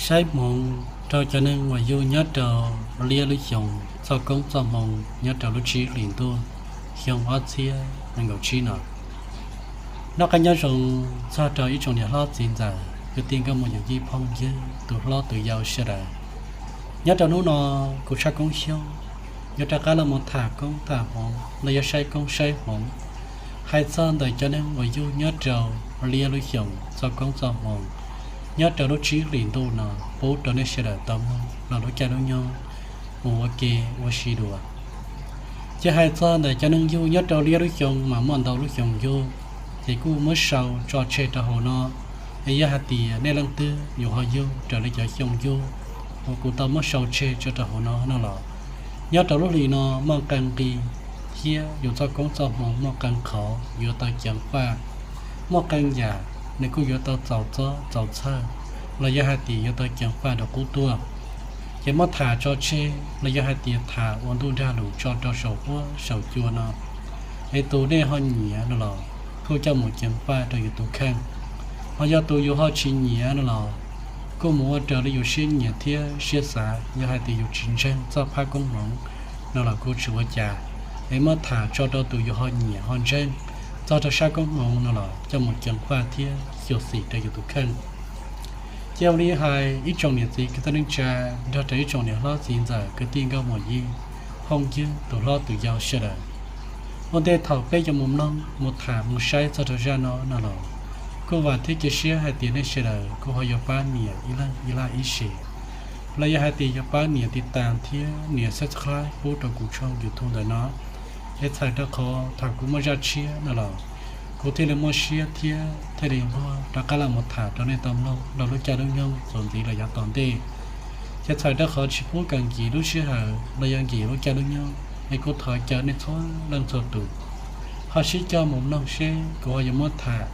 Saib hmoov rau cov neeg uas yug nyob rau liab lub xyoos txoj koob txoj hmoov nyob rau lub tsib hlis ntuj xyoo ob txhiab nees nkaum tsib no. Noj qab nyob zoo txog rau ib tsoom niam hlob txiv ntxawm kwv tij nkauj muam yawm yij phooj ywg tus hlob tus yau sawv daws. Nyob rau hnub no kuv Tshaj Koob Xyooj yuav rov qab los mus tham koob tham hmoov los yog saib koob saib hmoov hais txog ntawm cov neeg uas yug nyob rau liab lub xyoos txoj koob txoj hmoov nyob rau lub tsib hlis ntuj no pub rau nej sawv daws tau mloog los lub caij lub nyoog mus ua ke ua si dua. Ces hais txog ntawm cov neeg yug nyob rau liab lub xyoos mas muaj ntau lub xyoos yug, ces kuj muab sau tso tseg rau hauv no. Es yog hais tias nej leej twg yus ho yug raws li cov xyoo yug uas kuv tau muab sau tseg tso rau hauv no no los, nyob rau lub hlis no muaj qee nqi thiab yus txoj koob txoj hmoov muaj qee qhov yuav tau ceev faj, muaj qee yam nws kuj yuav tau txaus txob txaus txhawj los yog hais tias yuav tau ceev faj rau qub tuaj. Ces muab tham tso tseg los yog hais tias tham ua ntuj nrag lus tso rau saum huab saum cua no, es tus nej ho nyiam no los kuj coj mus ceev faj rau yus tus kheej. Ho yog tus yus ho tsis nyiam no los kuj mus ua raws li yus siab nyiam thiab siab xav, yog hais tias yus tsis ntseeg txoj phab koob hmoov no los kuj tsis ua cas, es muab tham tso rau tus yus ho nyiam ho ntseeg txog rau sab koob hmoov no los coj mus ceev faj thiab xyuam xim rau yus tus kheej. Ces ua li hais ib tsoom niam txiv kwv tij neej tsa nrog rau ib tsoom niam hlob txiv ntxawm kwv tij nkauj muam yij phooj ywg tus hlob tus yau sawv daws, ua ntej thaum peb yuav mus mloog mus tham mus saib txog rau zaj no no los, kuj vam thiab cia siab hais tias nej sawv daws kuj ho yuav pab nias ib leeg ib laj ib se, los yog hais tias yuav pab nias tiv tas thiab nias subscribe pub rau kuv tshooj YouTube ntawm no. Es txhawm rau qhov thaum kuv muaj zaj tshiab no los kuv thiaj li muaj siab thiab thiaj li nquag rov qab los mus tham rau nej tau mloog rau lub caij lub nyoog txuas ntxiv los yav tom ntej. Ces txhawm rau qhov tsis pub kom nkim lub sij hawm los yog nkim lub caij lub nyoog, es kuv thov caw nej txhua leej txhua tus ho sib cog mus mloog seb kuv ho yuav muab tham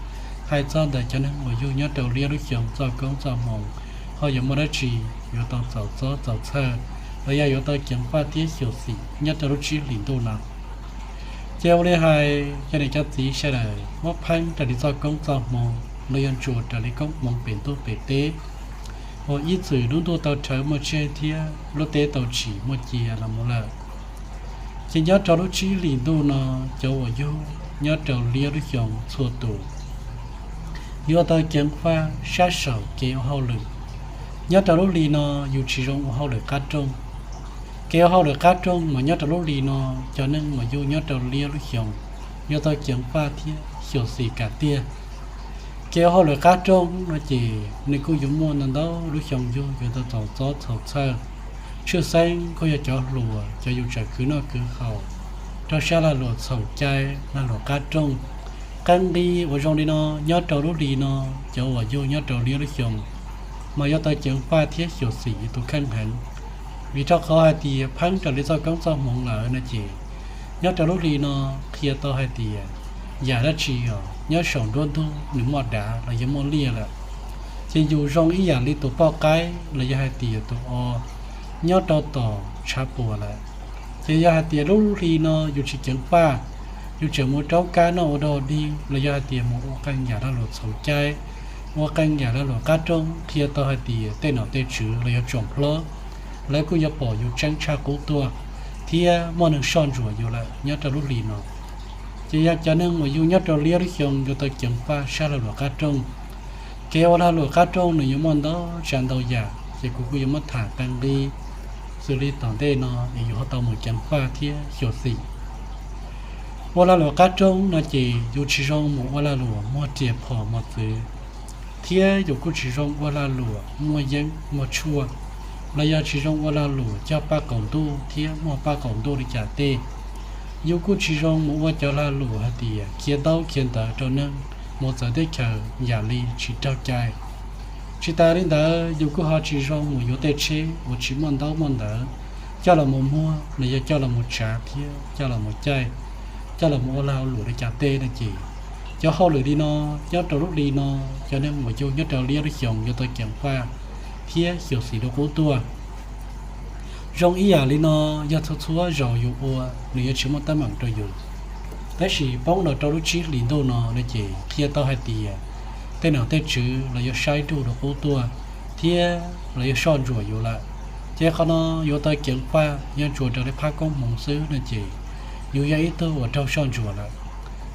hais txog ntawm cov neeg uas yug nyob rau liab lub xyoos txoj koob txoj hmoov ho yuav muaj dab tsi yuav tau txaus txob txaus txhawj los yog yuav tau ceev faj thiab xyuam xim nyob rau lub tsib hlis ntuj no. Ces ua li hais cov niam cov txiv sawv daws muab pheeb raws li txoj koob txoj hmoov los yog ntsuas raws li koob hmoov pem ntuj pem teb uas ib txwm lub ntuj tau rhawv muaj tseg thiab lub teb tau tsim muaj cia los mus lawm. Ces nyob rau lub tsib hlis ntuj no, cov uas yug nyob rau liab lub xyoos txhua tus yuav tau ceev faj sab saum kev ua hauj lwm. Nyob rau lub hli no yus tsis zoo ua hauj lwm qab rooj. Kev ua hauj lwm qab rooj mas nyob rau lub hli no cov neeg uas yug nyob rau liab lub xyoos yuav tau ceev faj thiab xyuam xim kam tiag. Kev ua hauj lwm qab rooj no ces nws kuj yuav muaj ntau ntau lub xyoo yug yuav tau txaus txob txaus txhawj. Tshwj xeeb kuj yog cov hluas, cov yus tseem khwv noj khwv haus rau sab lag luam txhaum cai, lag luam qab rooj. Qee nqi uas zoo li no nyob rau lub hli no, cov uas yug nyob rau liab lub xyoos mas yuav tau ceev faj thiab xyuam xim yus tus kheej heev. Vim rau qhov hais tias pheeb raws li txoj koob txoj hmoov lawm no ces nyob rau lub hli no qhia tau hais tias yam dab tsi os nyob saum nruab ntug nws muaj dav los yog muaj liaj lawm, ces yus zoo ib yam li tus poj qaib los yog hais tias tus o nyob rau tom tshav puam lawm. Ces yog hais tias lub hli no yus tsis ceev faj, yus tseem mus raub kab noj ua dog dig los yog hais tias mus ua qee yam lag luam txhaum cai, ua qee yam lag luam qab rooj, qhia tau hais tias tej nom tej tswv los yog tsoom hlob lawv kuj yuav pom yus tseeb tshaj qub tuaj thiab muaj neeg soj ntsuam yus lawm nyob rau lub hli no. Ces yog cov neeg uas yug nyob rau liab lub xyoo yuav tau ceev faj sab lag luam qab rooj. Kev ua lag luam qab rooj nws yuav muaj ntau tsav ntau yam, ces kuv kuj yuav muab tham qee nqi xws li tom ntej no es yus ho tau mus ceev faj thiab xyuam xim. Ua lag luam qab rooj no ces yus tsis zoo mus ua lag luam muag riam phom mos txwv, thiab yus kuj tsis zoo ua lag luam muaj yeeb muaj tshuaj, los yog tsis zoo ua lag luam cog paj qaum ntuj thiab muag paj qaum ntuj li cas tej. Yus kuj tsis zoo mus ua cov lag luam hais tias khiav ntaub khiav ntawv rau neeg mus txawv teb chaws yam li tsis raug cai. Tsis tas li ntawd yus kuj ho tsis zoo mus yuav tej tsheb uas tsis muaj ntaub muaj ntawv coj los mus muag los yog coj los mus tsav thiab coj los mus caij, coj los mus ua lag luam li cas tej no ces cov hauj lwm li no nyob rau lub hli no cov neeg uas yug nyob rau liab lub xyoos yuav tau ceev faj thiab xyuam xim rau qub tuaj. Zoo ib yam li no, yog txhua txhua zaus yus ua nws yuav tsis muaj teeb meem rau yus, tab sis poob los rau lub tsib hlis ntuj no no ces qhia tau hais tias tej nom tej tswv los yuav saib nruj rau qub tuaj, thiab los yog soj ntsuam yus lawm. Ces qhov no yuav tau ceev faj yog tsuas raws li phab koob hmoov xwb no ces yus yog ib tug uas raug soj ntsuam lawm.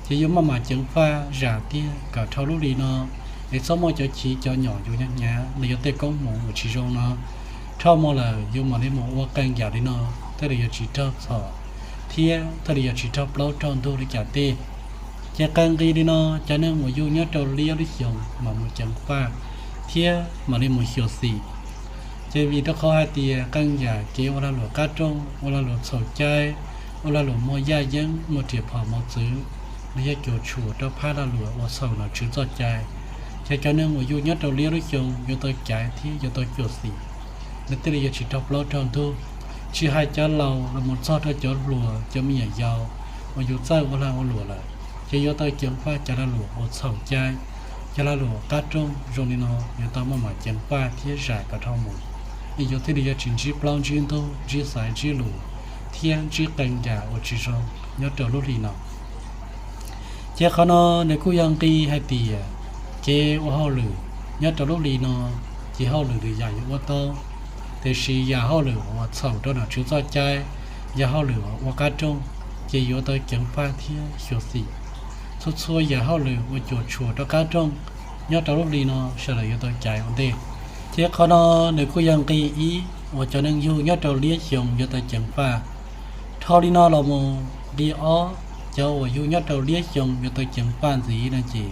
Ces yuav maj mam ceev faj zam tiag kom dhau lub hli no, es txhob muaj cov chiv cov nyom yus hnyav hnyav los yog tej koob hmoov uas tsis zoo no. Dhau mus lawm yus mam li mus ua qee yam li no, thiaj li yuav tsis raug txhom thiab thiaj li yuav tsis raug plaub raug ntug li cas tej. Ces qee nqi li no, cov neeg uas yug nyob rau liab lub xyoo mas mus ceev faj thiab mam li mus xyuam xim. Ces vim rau qhov hais tias qee yam kev ua lag luam qab rooj, ua lag luam txhaum cai, ua lag luam muag yaj yeeb, muag riam phom mov txwv, los yog cuam tshuam rau phab lag luam uas txhaum nom tswv txoj cai, ces cov neeg uas yug nyob rau liab lub xyoo yuav tau caiv thiab yuav tau xyuam xim, nws thiaj li yuav tsis raug plaub raug ntug. Tsis hais cov laus los mus txog rau cov hluas, cov me nyuam yaus uas yus txawj ua lag ua luam lawm, ces yuav tau ceev faj cov lag luam uas txhaum cai. Cov lag luam qab rooj zoo li no yuav tau maj mam ceev faj thiab zam kom dhau mus, es yus thiaj li yuav tsis ntsib plaub ntsib ntug, ntsib xaiv ntsib lus, thiab ntsib qee yam uas tsis zoo nyob rau lub hli no. Ces qhov no nws kuj yog nqi hais tias kev ua hauj lwm nyob rau lub hli no, ces hauj lwm lwm yam yuav ua tau, tiam sis yam hauj lwm uas txhaum rau nom tswv txoj cai, yam hauj lwm uas ua qab rooj, ces yuav tau ceev faj thiab xyuam xim. Txhua txhua yam hauj lwm uas cuam tshuam rau qab rooj nyob rau lub hli no sawv daws yuav tau caiv ua ntej. Ces qhov no nws kuj yog nqi ib uas cov neeg yug nyob rau liab xyoo yuav tau ceev faj. Dhau li no los mus nqi ob, cov uas yug nyob rau liab xyoo yuav tau ceev faj ntxiv no ces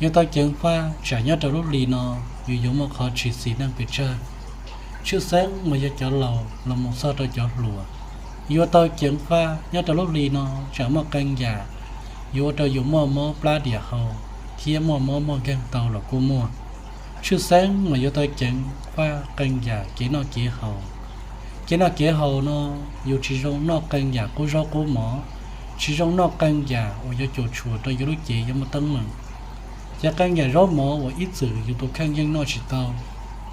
yuav tau ceev faj tsam nyob rau lub hli no yus yuav muaj qhov tsis xis neej pes tsawg. Tshwj xeeb mas yog cov laus los mus txog rau cov hluas, yuav tau ceev faj nyob rau lub hli no tsam muaj qee yam yuav ua rau yus muaj mob plab diam hau thiab muaj mob muaj nkeeg tau los kuj muaj. Tshwj xeeb mas yuav tau ceev faj qee yam kev noj kev haus. Kev noj kev haus no, yus tsis zoo noj qee yam qub zaub qub mov, tsis zoo noj qee yam uas yuav cuam tshuam rau yus lub cev yuav muaj teeb meem. Ces qee yam zaub mov uas ib txwm yus tus kheej yeej noj tsis tau,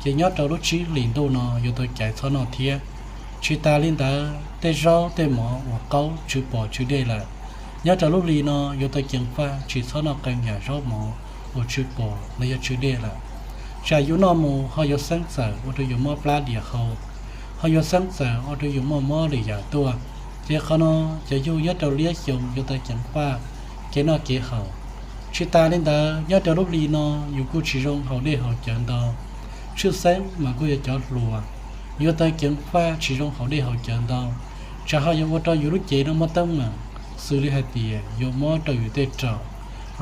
ces nyob rau lub tsib hlis ntuj no yuav tau caiv txhob noj thiab. Tsis tas li ntawd, tej zaub tej mov uas qaub tsw pos tsw dej lawm, nyob rau lub hli no yuav tau ceev faj tsis txhob noj qee yam zaub mov uas tsw pos los yog tsw dej lawm. Tsam yus noj mus ho yuav xeeb txawm ua rau yus mob plab diam hau, ho yuav xeeb txawm ua rau yus muaj mob lwm yam tuaj. Ces qhov no cov yug nyob rau liab xyoo yuav tau ceev faj kev noj kev haus. Tsis tas li ntawd, nyob rau lub hli no yus kuj tsis zoo haus dej haus cawv ntau. Tshwj xeeb mas kuj yog cov hluas yuav tau ceev faj tsis zoo haus dej haus cawv ntau, tsam ho yuav ua rau yus lub cev no muaj teeb meem, xws li hais tias yuav mob rau yus tej raum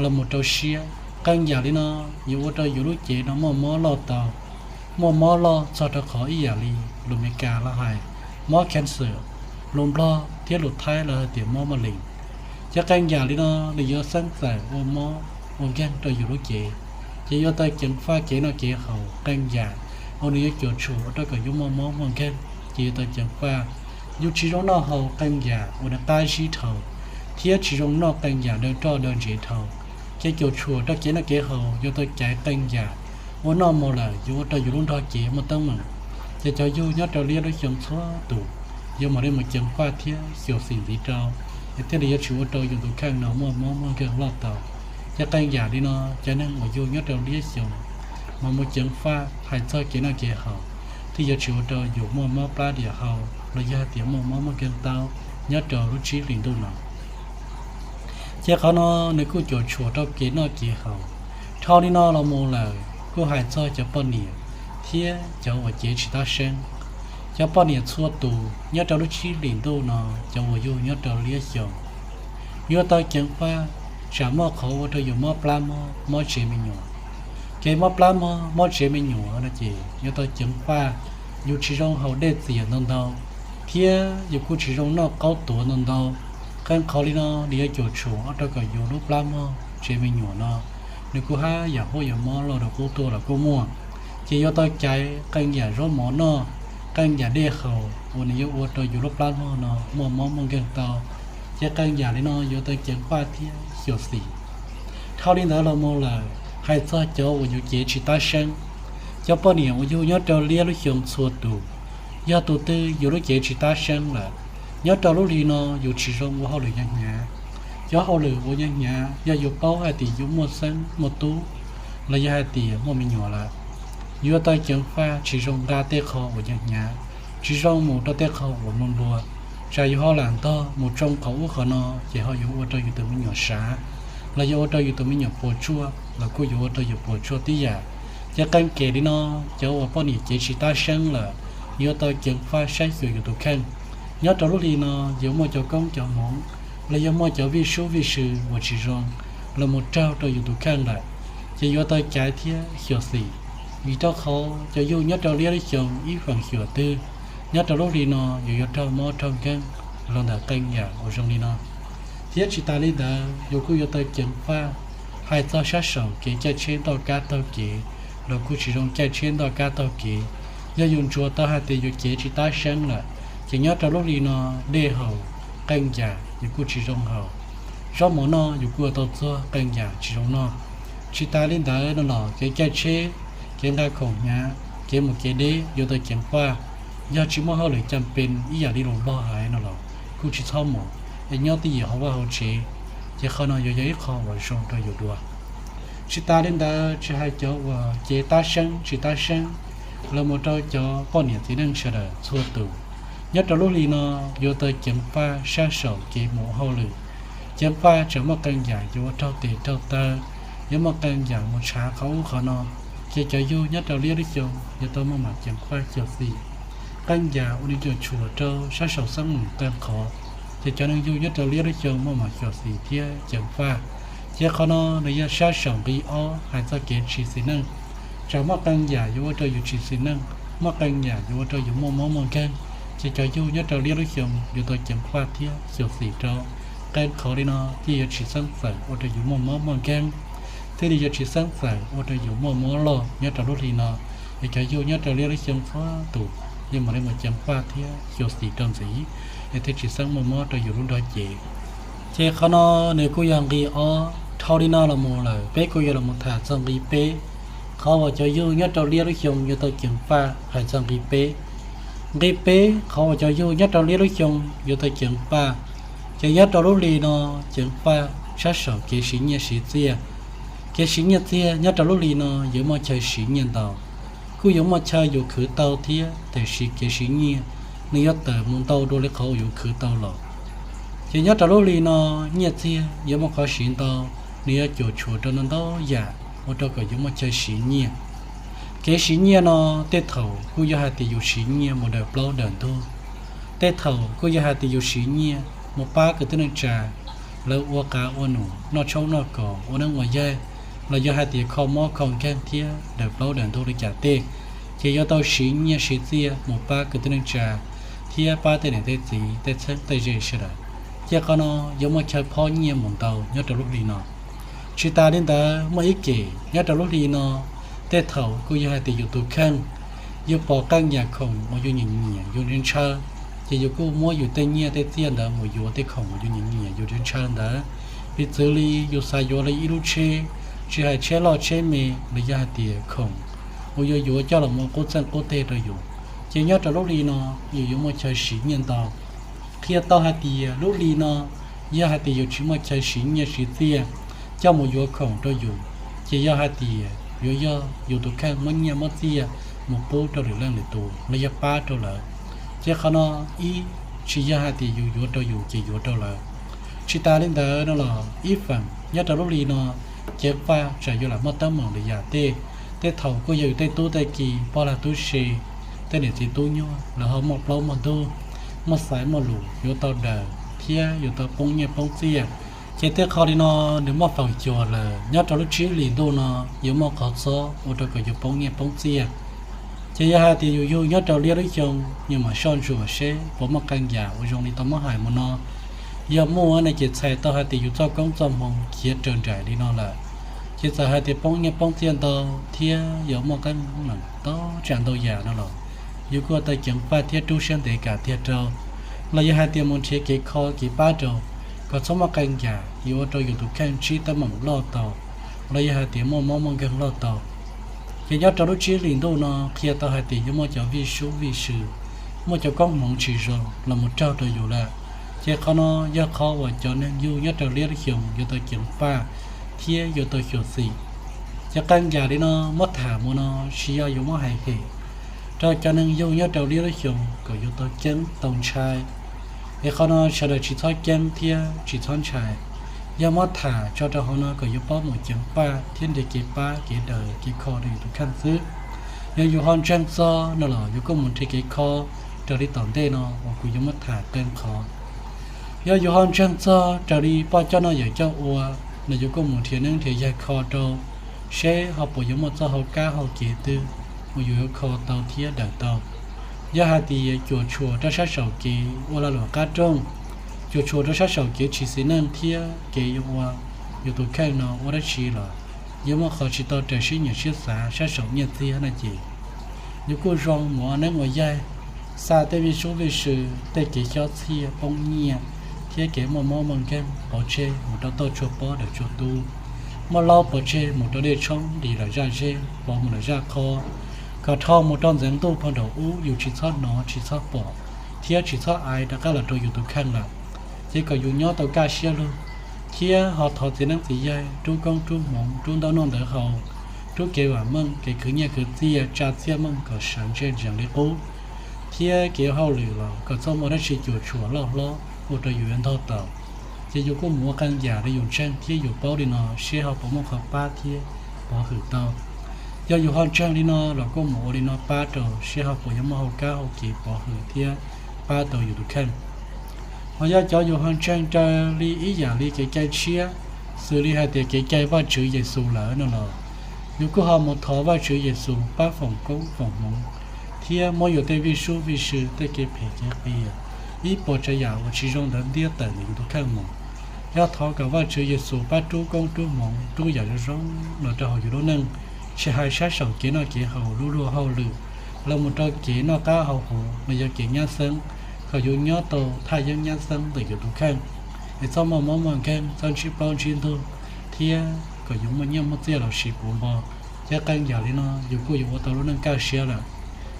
los mus rau siab. Qee yam li no yuav ua rau yus lub cev no muaj mob loj tau, muaj mob loj txog rau qhov ib yam li lus Meskas los hais mob cancer, lus Nplog thiab lus Thaib los hais tias mob maj lees. Ces qee yam li no nws yuav xeeb txawm ua mob ua nkeeg rau yus lub cev. Ces yuav tau ceev faj kev noj kev haus, qee yam uas nws yuav cuam tshuam ua rau kom yus muaj mob muaj nkeeg ces yuav tau ceev faj. Yus tsis zoo noj haus qee yam uas nws qab zib dhau, thiab tsis zoo noj qee yam daw roj daw ntsev dhau. Ces cuam tshuam rau kev noj kev haus yuav tau caiv qee yam uas noj mus lawm yuav ua rau yus lub nrog cev muaj teeb meem. Ces cov yug nyob rau liab lub xyoo txhua tus yuav mam li mus ceev faj thiab xyuam xim ntxiv rau, es thiaj li yuav tsis ua rau yus tus kheej no muaj mob muaj nkeeg loj tau. Ces qee yam li no, cov neeg uas yug nyob rau liab xyoo mas mus ceev faj hais txog kev noj kev haus, thiaj yuav tsis ua rau yus muaj mob plab diam hau los yog hais tias muaj mob muaj nkeeg tau nyob rau lub tsib hlis ntuj no. Ces qhov no nws kuj cuam tshuam rau kev noj kev haus. Dhau li no los mus lawm kuj hais txog cov poj niam thiab cov uas cev tsis tab seeb. Cov poj niam txhua tus nyob rau lub tsib hlis ntuj no, cov uas yug nyob rau liab xyoo, yuav tau ceev faj tsam muaj qhov ua rau yus mob plab mob, mob tsev me nyuam. Kev mob plab mob, mob tsev me nyuam no ces yuav tau ceev faj yus tsis zoo haus dej txias ntau ntau, thiab yus kuj tsis zoo noj qaub tuav ntau ntau. Qee qhov li no nws yuav cuam tshuam ua rau kom yus lub plab mob tsev me nyuam no nws kuj hab yam huab yam mob loj rau qub tuaj los kuj muaj. Ces yuav tau caiv qee yam zaub mov noj, qee yam dej haus uas nws yuav ua rau yus lub plab mob no muaj mob muaj nkeeg tau. Ces qee yam li no yuav tau ceev faj thiab xyuam xim. Dhau li ntawd los mus lawm, hais txog cov uas yus cev tsis tab seeb, cov poj niam uas yug nyob rau liab lub xyoo txhua tus, yog tus twg yus lub cev tsis tab seeb lawm, nyob rau lub hli no yus tsis zoo ua hauj lwm hnyav hnyav. Cov hauj lwm uas hnyav hnyav yog yus paub hais tias yus muaj xeeb muaj tub, los yog hais tias muaj me nyuam lawm. yuav tau ceev faj tsis zoo nqa tej qho uas yog hnyav, tsis zoo mus rau tej qho uas mloog dua. Tsam yus ho lam ntog mus tsoo qhov ub qhov no ces ho yuav ua rau yus tus me nyuam sav, los yog ua rau yus tus me nyuam puas tsuaj, los kuj yuav ua rau yus puas tsuaj tib yam. Ces qee kem li no, cov uas poj niam cev tsis tab seeb lawm, yuav tau ceev faj saib xyuas yus tus kheej. Nyob rau lub hli no yuav muaj cov koob cov hmoov, los yog muaj cov vij sub vij sw uas tsis zoo los mus raug rau yus tus kheej lawm, ces yuav tau caiv thiab xyuam xim. Vim rau qhov cov yug nyob rau liab lub xyoo ib feem xyuam twg, nyob rau lub hli no yus yuav raug mob raug nkeeg los ntawm qee yam uas zoo li no. Thiab tsis tas li ntawd, yus kuj yuav tau ceev faj hais txog sab saum kev caij tsheb ntoj kab taug kev, los kuj tsis zoo caij tsheb ntoj kab taug kev. Yog yus ntsuas tau hais tias yus cev tsis tab seeb lawm, ces nyob rau lub hli no dej haus, qee yam yus kuj tsis zoo haus, zaub mov noj yus kuj yuav tau txuag qee yam tsis zoo noj. Tsis tas li ntawd no los kev caij tsheb, kev nqa khoom hnyav, kev mus kev deb yuav tau ceev faj. Yog tsis muaj hauj lwm cam pes ib yam li lus log hais no los kuj tsis txhob mus, es nyob twj ywm hauv vaj hauv tsev, ces qhov no yuav yog ib qho uas zoo rau yus dua. Tsis tas li ntawd, tsis hais cov uas cev tab seeb tsis tab seeb, los mus rau cov poj niam txiv neej sawv daws txhua tus, nyob rau lub hli no yuav tau ceev faj sab saum kev mus ua hauj lwm. Ceev faj tsam muaj qee yam yuav ua raug tes raug taw, yuav muaj qee yam mus tshav qhov ub qhov no, ces cov yug nyob rau liab lub xyoo yuav tau muaj mam ceev faj xyuam xim. Qee yam uas nws cuam tshuam rau sab saum xeeb meem qee qhov, ces cov neeg yug nyob rau liab lub xyoo muaj mam xyuam xim thiab ceev faj. Ces qhov no nws yog sab saum nqi ob hais txog kev tsis xis neej. Tsam muaj qee yam yuav ua rau yus tsis xis neej, muaj qee yam yuav ua rau yus muaj mob muaj nkeeg, ces cov yug nyob rau liab lub xyoo yuav tau ceev faj thiab xyuam xim rau qee qhov li no, thiaj yuav tsis xeeb txawm ua rau yus muaj mob muaj nkeeg, thiaj li yuav tsis xeeb txawm ua rau yus muaj mob loj nyob rau lub hli no. Es cov yug nyob rau liab lub xyoo txhua tus yuav mam li mus ceev faj thiab xyuam xim rau ntxiv, es thiaj tsis xeeb muaj mob rau yus lub nrog cev. Ces qhov no nws kuj yog nqi ob. Dhau li no los mus lawm, peb kuj yuav los mus tham txog nqi peb, qhov uas cov yug nyob rau liab lub xyoo yuav tau ceev faj hais txog nqi peb. Nqi peb, qhov uas cov yug nyob rau liab lub xyoo yuav tau ceev faj, ces nyob rau lub hli no ceev faj sab saum kev siv nyiaj siv txiaj. Kev siv nyiaj txiag nyob rau lub hli no yuav muaj chaw siv nyiaj ntau, kuj yuav muaj chaw yus khwv tau thiab, tiam sis kev siv nyiaj nws yuav tawm mus ntau dua li qhov uas yus khwv tau los. Ces nyob rau lub hli no nyiaj txiag yuav muaj qhov siv ntau, nws yuav cuam tshuam rau ntau ntau yam ua rau kom yuav muaj chaw siv nyiaj. Kev siv nyiaj no tej thaum kuj yog hais tias yus siv nyiaj mus daws plaub daws ntug, tej thaum kuj yog hais tias yus siv nyiaj mus pab kwv tij neej tsa lawv ua qav ua num, noj tshoob noj kos, ua neeb ua yaig, los yog hais tias kho mob kho nkeeg thiab daws plaub daws ntug li cas tej, ces yuav tau siv nyiaj siv txiaj mus pab kwv tij neej tsa thiab pab tej niam tej txiv tej txheeb tej ze sawv daws. Ces qhov no yuav muaj chaw phob nyiaj mus ntau nyob rau lub hli no. Tsis tas li ntawd, muaj ib kem nyob rau lub hli no, tej thaum kuj yog hais tias yus tus kheej, yus pom qee yam khoom uas yus nyiam nyiam yus ntshaw ntshaw, ces yus kuj muab yus tej nyiaj tej txiaj ntawd mus yuav tej khoom uas yus nyiam nyiam yus ntshaw ntshaw ntawd. Piv txwv li yus xav yuav li ib lub tsheb, tsis hais tsheb loj tsheb me los yog hais tias khoom uas yuav yuav coj los mus qub txeej qub teg rau yus, ces nyob rau lub hli no yus yuav muaj chaw siv nyiaj ntau. Qhia tau hais tias lub hli no yog hais tias yus tsis muaj chaw siv nyiaj siv txiaj coj mus yuav khoom rau yus, ces yog hais tias yuav yog yus tus kheej muab nyiaj muab txiaj mus pub rau lwm leej lwm tus los yog pab rau lawv. Ces qhov no ib, tsis yog hais tias yus yuav rau yus ces yuav rau lawv. Tsis tas li ntawd no los ib feem nyob rau lub hli no, ceev faj tsam yuav lam muaj teeb meem lwm yam tej. Tej thaum kuj yog yus tej tub tej ki, pog lag tub se, tej niam txiv tub nyuag lawv ho muaj plaub muaj ntug, muaj xaiv muaj lus yuav tau daws thiab yuav tau poob nyiaj poob txiaj. Ces tej qho li no nws muaj feem xyuam lawm, nyob rau lub tsib hlis ntuj no yuav muaj qhov txob ua rau kom yus poob nyiaj poob txiaj. Ces yog hais tias yus yug nyob rau liab lub xyoo, yus mam soj ntsuam seb puas muaj qee yam uas zoo li tau muab hais mus no. Yog muaj no ces txhais tau hais tias yus txoj koob txoj hmoov khiav raws nraim li no lawm. Ces txawm hais tias poob nyiaj poob txiaj ntau thiab yuav muaj teeb meem ntau tsav ntau yam no los, yus kuj tau ceev faj thiab rub siab ntev kam tiag rau. Los yog hais tias mus nrhiav kev kho kev pab rau, kom txhob muaj qee yam yuav ua rau yus tus kheej ntsib teeb meem loj tau, los yog hais tias muaj mob muaj nkeeg loj tau. Ces nyob rau lub tsib hlis ntuj no qhia tau hais tias yuav muaj cov vij sub vij sw, muaj cov koob hmoov tsis zoo los mus raug rau yus lawm. Ces qhov no yog qhov uas cov neeg yug nyob rau liab lub xyoo yuav tau ceev faj thiab yuav tau xyuam xim. Cov qee yam li no muab tham mus no tsis yog yuav muab hais hem rau cov neeg yug nyob rau lub xyoo kom yuav tau ceeb tau ntshai. Es qhov no sawv daws tsis txhob ceeb thiab tsis txhob ntshai. Yog muab tham tso rau hauv no kom yuav paub mus ceev faj thiab nrhiav kev pab kev daws kev kho rau yus tus kheej xwb. Yog yus ho ntseeg txog no los yus kuj mus nrhiav kev kho raws li tom ntej no uas kuv yuav muab tham qee qhov. Yog yus ho ntseeg txog raws li poj coj noj yawm coj ua no yus kuj mus nrhiav neeb nrhiav yaig kho rau seb ho puas yuav muaj txoj hau kab hau kev twg uas yus yuav kho tau thiab daws tau. Yog hais tias cuam tshuam rau sab saum kev ua lag luam qab rooj, cuam tshuam rau sab saum kev tsis xis neej thiab kev yuav ua yus tus kheej no ua dab tsi los yuav muaj qhov tsis tau raws siab nyiam siab xav sab saum nyiaj txiag no ces yus kuj zoo mus ua neeb ua yaig, xa tej vij sub vij sw, tej kev xyob txhiaj poob nyiaj thiab kev muaj mob muaj nkeeg pov tseg mus rau toj tsua pob daws tsua tub, muaj laub pov tseg mus rau dej tshoob nris lawm zaj zeb pov mus lawm zaj qhov, kom dhau mus rau ntxeev ntuj pog nraum ub yus tsis txhob hnov tsis txhob pom thiab tsis txhob ai rov qab los rau yus tus kheej lawm. Ces kom yus nyob tau kaj siab lug thiab ho thov txiv neeb txiv yaig rub koob rub hmoov rub ntaub noj ntawv haus, rub kev vam meej kev khwv nyiaj khwv txiaj tsa txiaj meej kom sawv ntsej ntsees li qub, thiab kev hauj lwm los kom txhob muaj dab tsi cuam tshuam loj hlob ua rau yus yuav ntog tau. Ces yus kuj mus ua qee yam li yus ntseeg thiab yus paub li no seb ho puas muaj qhov pab thiab pov hwm tau. Yog yus ho ntseeg li no los kuj mus ua li no pab rau seb ho puas yuav muaj hau kab hau kev pov hwm thiab pab tau yus tus kheej. Ho yog cov yus ho ntseeg raws li ib yam li kev cai tshiab, xws li hais tias kev cai Vajtswv Yexus lawm no los yus kuj ho mus thov Vajtswv Yexus pab foom koob foom hmoov thiab muab yus tej vij sub vij sw tej kev phem kev qias, ib puas tsav yam uas tsis zoo ntawd ntiab tawm ntawm yus tus kheej mus. Yog thov kom Vajtswv Yexus pab rub koob rub hmoov rub yam zoo zoo los rau hauv yus lub neej, tsis hais sab saum kev noj kev haus lub luag hauj lwm, los mus rau kev noj qab haus huv los yog kev nyab xeeb, kom yus nyob tau thaj yeeb nyab xeeb ntawm yus tus kheej, es txhob muaj mob muaj nkeeg, txhob ntsib plaub ntsib ntug, thiab kom yus muaj nyiaj muaj txiaj los sis puv npo. Cov qee yam li no yus kuj yuav ua tau lub neej kaj siab lawm.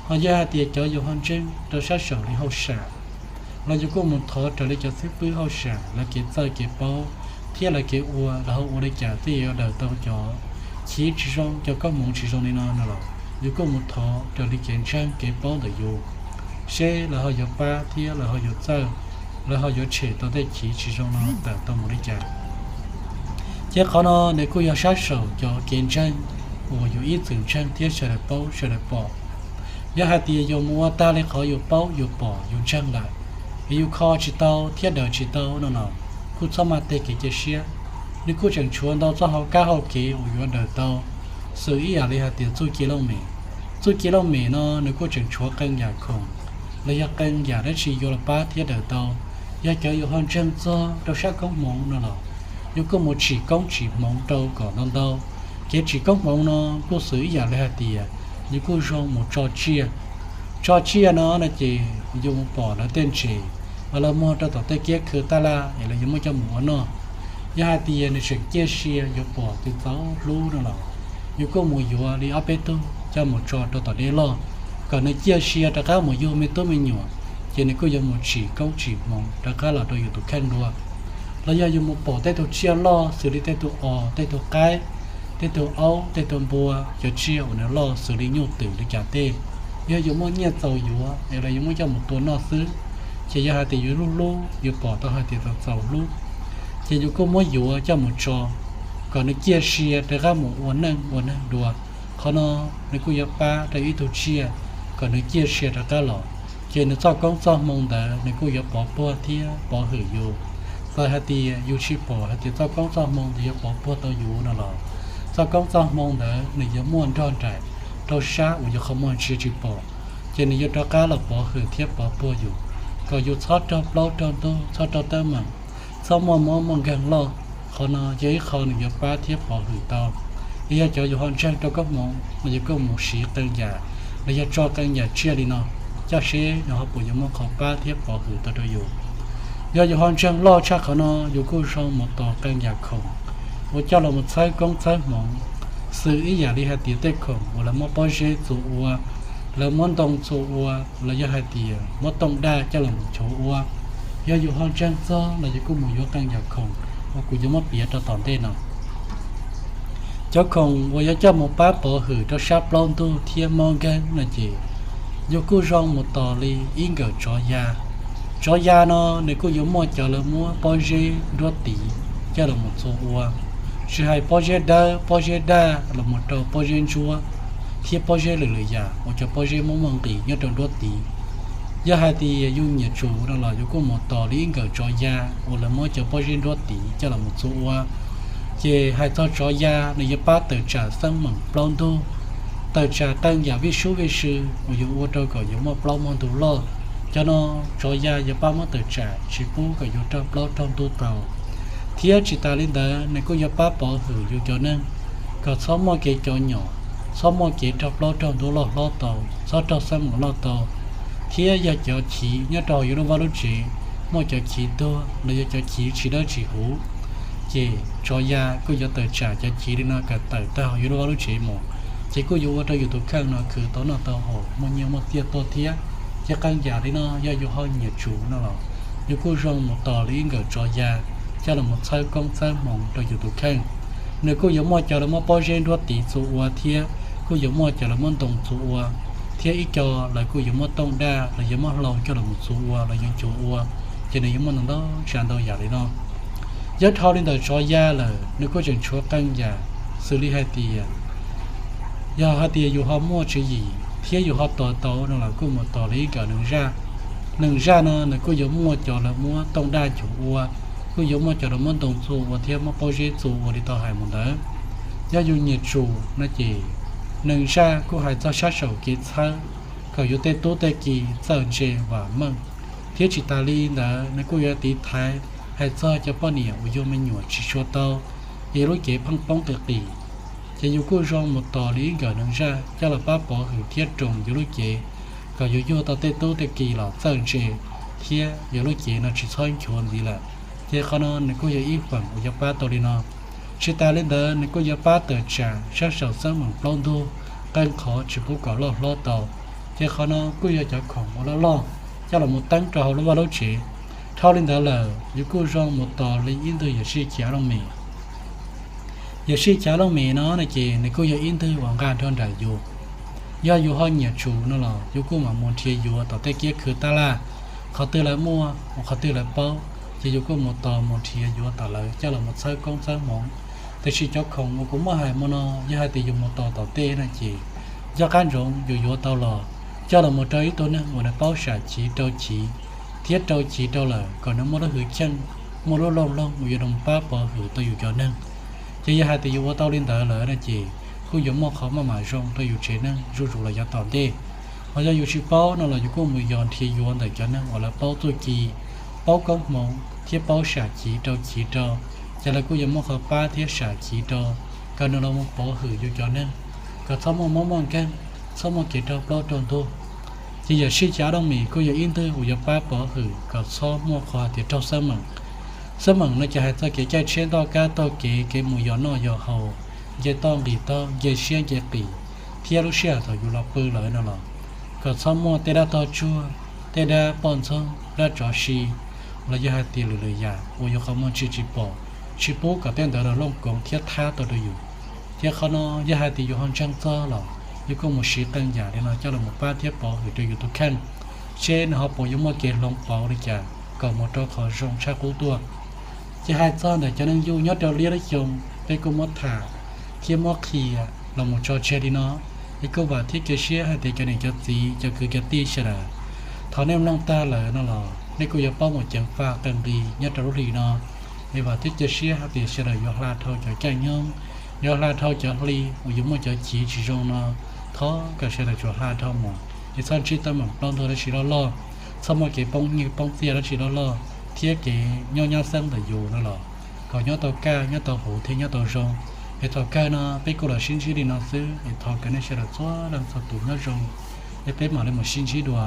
Ho yog hais tias cov yus ho ntseeg rau sab saum li hauj sam los yus kuj mus thov raws li cov xib fwb hauj sam lawv kev txawj kev paub thiab lawv kev ua los ho ua li cas thiaj yuav daws tau cov chiv tsis zoo cov koob hmoov tsis zoo li no no los yus kuj mus thov raws li kev ntseeg kev paub ntawm yus, seb lawv ho yuav pab thiab lawv ho yuav txawj, lawv ho yuav tshem tau tej chiv tsis zoo no tawm tau mus li cas. Ces qhov no nws kuj yog sab saum cov kev ntseeg uas yus ib txwm ntseeg thiab sawv daws paub sawv daws pom. Yog hais tias yus mus ua tag li qhov yus paub yus pom yus ntseeg lawm, es yus kho tsis tau thiab daws tsis tau no los kuj txhob maj teg kev cia siab. Nws kuj tseem tshuav ntau txoj hau kab hau kev uas yuav daws tau, xws ib yam li hais tias txuj ci looj mem. Txuj ci looj mem no nws kuj tseem tshuav qee yam khoom los yog qee yam dab tsi yuav los pab thiab daws tau. Yog cov yus ho ntseeg txog rau sab koob hmoov no los yus kuj mus tsim koob tsim hmoov rau kom ntau ntau. Kev tsim koob hmoov no kuj xws ib yam li hais tias yus kuj zoo mus tso tsiaj. Tso tsiaj no no ces yus mus pom lawv tej ntses uas lawv muag rau tom tej kiab khw taj laj es lawv yuav muab coj mus ua noj. Yog hais tias nws tseem ciaj sia yuav pom tus txaus hlub no los yus kuj mus yuav li ob peb tug coj mus tso rau tom dej loj, kom nws ciaj sia rov qab mus yug me tub me nyuam, ces nws kuj yuav mus tsim koob tsim hmoov rov qab los rau yus tus kheej dua. Los yog yus mus pom tej tug tsiaj loj xws li tej tug os, tej tug qaib, tej tug aub, tej tug npua, cov tsiaj uas nws loj xws li nyuj twm li cas tej, yog yus muaj nyiaj txaus yuav es los yus muab coj mus tua noj xwb, ces yog hais tias yus hlub hlub yus pom tau hais tias txaus txaus hlub, ces yus kuj muab yuav coj mus tso kom nws ciaj sia rov qab mus ua neej ua neeg dua. Qhov no nws kuj yuav pab rau ib tug tsiaj kom nws ciaj sia rov qab los, ces nws txoj koob txoj hmoo ntawd nws kuj yuav pov puag thiab pov hwm yus. Txawm hais tias yus tsis pom hais tias txoj koob txoj hmoo ntawd yuav pov puag tau yus no los, txoj koob txoj hmoo ntawd nws yuav muaj nrog nraim rau sab uas yus qhov muag ntsia tsis pom, ces nws yuav rov qab los pov hwm thiab pov puag yus, kom yus txhob raug plaub raug ntug, txhob raug teeb meem, txhob muaj mob muaj nkeeg loj. Qhov no yog ib qho nws yuav pab thiab pov hwm tau. Es yog cov yus ho ntseeg rau koob hmoov no yus kuj mus siv qee yam los yog tso qee yam tsiaj li no, coj seb nws ho puas yuav muaj qhov pab thiab pov hwm tau rau yus. Yog yus ho ntseeg loj tshaj qhov no yus kuj zoo mus tos qee yam khoom uas coj los mus txhawb koob txhawb hmoov, xws ib yam li hais tias tej khoom uas lawv muab pob zeb txua ua, lawv muab ntoo txua ua, los yog hais tias muab tooj daj coj los mus chuv ua. Yog yus ho ntseeg txog los yus kuj mus yuav qee yam khoom uas kuv yuav muab piav rau tom ntej no. Cov khoom uas yuav coj mus pab pov hwm rau sab plaub ntug thiab mob nkeeg no ces yus kuj zoo mus tos li ib nkawm tsov ya. Tsov ya no nws kuj yuav muaj cov lawv muab pob zeb nruab tiv coj los mus txua ua, tsis hais pob zeb dawb, pob zeb daj los mus rau pob zeb ntsuab thiab pob zeb lwm lwm yam uas cov pob zeb muaj muaj nqis nyob rau nruab tiv. Yog hais tias yus nyiam tsum no los yus kuj mus tos li ib nkawm tsov ya uas lawv muab cov pob zeb nruab tiv coj los mus txua ua. Ces hais txog tsov ya, nws yuav pab tawm tsam xeeb meem plaub ntug, tawm tsam qee yam vij sub vij sw uas yuav ua rau kom yuav muaj plaub muaj ntug loj. Cov no tsov ya yuav pab muab tawm tsam tsis pub kom yuav raug plaub raug ntug tau. Thiab tsis tas li ntawd, nws kuj yuav pab pov hwm yus cov neeg kom txhob muaj kev cov nyom, txhob muaj kev raug plaub raug ntug loj hlob tau, txhob raug xeeb meem loj tau. Thiab yog cov chiv nyob rau hauv yus lub vaj lub tsev muaj cov chiv tuag los yog cov chiv tsis dawb tsis huv, ces tsov ya kuj yuav tawm tsam cov chiv li no kom tawm tag hauv yus lub vaj lub tsev mus, ces kuj yuav ua rau yus tus kheej no khwv tau noj tau haus, muaj nyiaj muaj txiaj tuaj thiab. Ces qee yam li no yog yus ho nyiam tsum no los yus kuj zoo mus tos li ib nkawm tsov ya coj los mus txhawb koob txhawb hmoov rau yus tus kheej. Nws kuj yuav muaj cov lawv muab pob zeb nruab tiv txua ua thiab kuj yuav muaj cov lawv muab ntoo txua ua, thiab ib co lawv kuj yuav muab tooj daj los yuav muab hlau coj los mus txua ua los yuav ncuav ua. Ces nws yuav muaj ntau ntau tsav ntau yam li no. Yog dhau li ntawm tsov ya lawm, nws kuj tseem tshuav qee yam xws li hais tias, yog hais tias yus ho muaj tswv yim thiab yus ho tos tau no los kuj mus tos li ib nkawm neeg zaj. Neeg zaj no nws kuj yuav muaj cov lawv muab tooj daj ncuav ua, kuj yuav muaj cov lawv muab ntoo txua ua thiab muab pob zeb txua ua li tau hais mus ntawd. Yog yus nyiam tsum no ces neeg zaj kuj hais txog sab saum kev txhawb kom yus tej tub tej ki txawj ntse vam meej, thiab tsis tas li ntawd nws kuj yuav tiv thaiv hais txog cov poj niam uas yug me nyuam tsis tshua tau, es lub cev pheej poob qis qis. Ces yus kuj zoo mus tos li ib nkawm neeg zaj coj los pab pov hwm thiab roos yus lub cev kom yus yug tau tej tub tej ki los txawj ntse, thiab yus lub cev no tsis txhob nchuav ntxiv lawm. Ces qhov no nws kuj yog ib feem uas yuav pab tau li no. Tsis tas li ntawd nws kuj yuav pab tawm tsam sab saum xeeb meem plaub ntug, qee qhov tsis pub kom loj hlob tau. Ces qhov no kuj yog cov khoom uas loj loj coj los mus teeb rau hauv lub vaj lub tsev. Dhau li ntawd lawm yus kuj zoo mus tos li ib ntwg yawm sij chav looj mem. Yawm sij chav looj mem no no ces nws kuj yog ib ntwg uas nqa nrog nraim yus. Yog yus ho nyiam tsum no los yus kuj mam mus nrhiav yuav tom tej kiab khw tab laj, qhov twg lawv muaj, qhov twg lawv paub, ces yus kuj mus tos mus nrhiav yuav tom lawv coj los mus txhawb koob txhawb hmoov. Tiam sis cov khoom uas kuv muab hais mus no, yog hais tias yus mus tos tom tej no ces nco qab ntsoov yus yuav tau los coj los mus rau ib tug neeg uas nws paub sam chiv rau chiv, thiab rau chiv rau lawm kom nws muaj lub hwj chim, muaj lub looj loog uas yuav los pab pov hwm tau yus cov neeg. Ces yog hais tias yus ua tau li ntawd lawm no ces kuj yuav muaj qhov maj mam zoo rau yus tsev neeg zuj zus los yav tom ntej. Hos yog yus tsis paub no los yus kuj mus yos nrhiav yuav ntawm cov neeg uas lawv paub txuj ci, paub koob hmoov thiab paub sam chiv rau chiv rau, ces lawv kuj yuav muaj qhov pab thiab sam chiv rau kom nws los mus pov hwm yus cov neeg kom txhob muaj mob muaj nkeeg, txhob muaj kev raug plaub raug ntug. Ces yawm sij chav looj mem kuj yog ib ntwg uas yuav pab pov hwm kom txhob muaj qhov hais tias raug xab meem. Xab meem no ces hais txog kev caij tsheb ntoj kab taug kev, kev mus yos noj yos haus, nce toj nqis taug, nce siab nce qis, thiab lub sij hawm thaum yus los pw lawm no los kom txhob muaj tej dab tog tsuag, tej dab poj ntxoog, dab tsov si, los yog hais tias lwm lwm yam uas yus qhov muag ntsia tsis pom, tsis pub kom tej ntawd los looj koov thiab thab tau rau yus. Thiab qhov no yog hais tias yus ho ntseeg txog los yus kuj mus siv qee yam li no coj los mus pab thiab pov hwm rau yus tus kheej, seb nws ho puas yuav muaj kev hloov pauv li cas kom mus rau qhov zoo tshaj qub tuaj. Ces hais txog ntawm cov neeg yug nyob rau liab lub xyoo, peb kuj muab tham thiab muab qhia los mus tso tseg li no. Es kuj vam thiab cia siab hais tias cov niam cov txiv cov kwv cov tij sawv daws, thaum nej mloog tag lawm no los nej kuj yuav paub mus ceev faj qee nqi nyob rau lub hli no. Es vam thiab cia siab hais tias sawv daws yuav hla dhau cov caij nyoog, yuav hla dhau cov hli uas yuav muaj cov chiv tsis zoo no. Thov kom sawv daws tsuas hla dhau mus, es txhob ntsib teeb meem plaub ntug dab tsi loj loj, txhob muaj kev poob nyiaj poob txiaj dab tsi loj loj, thiab kev nyob nyab xeeb ntawm yus no los kom nyob tau kaj nyob tau huv thiab nyob tau zoo. Es thaum kawg no peb kuj los sib ntsib li no xwb, es thov kom nej sawv daws txhua leej txhua tus nyob zoo, es peb mam li mus sib ntsib dua.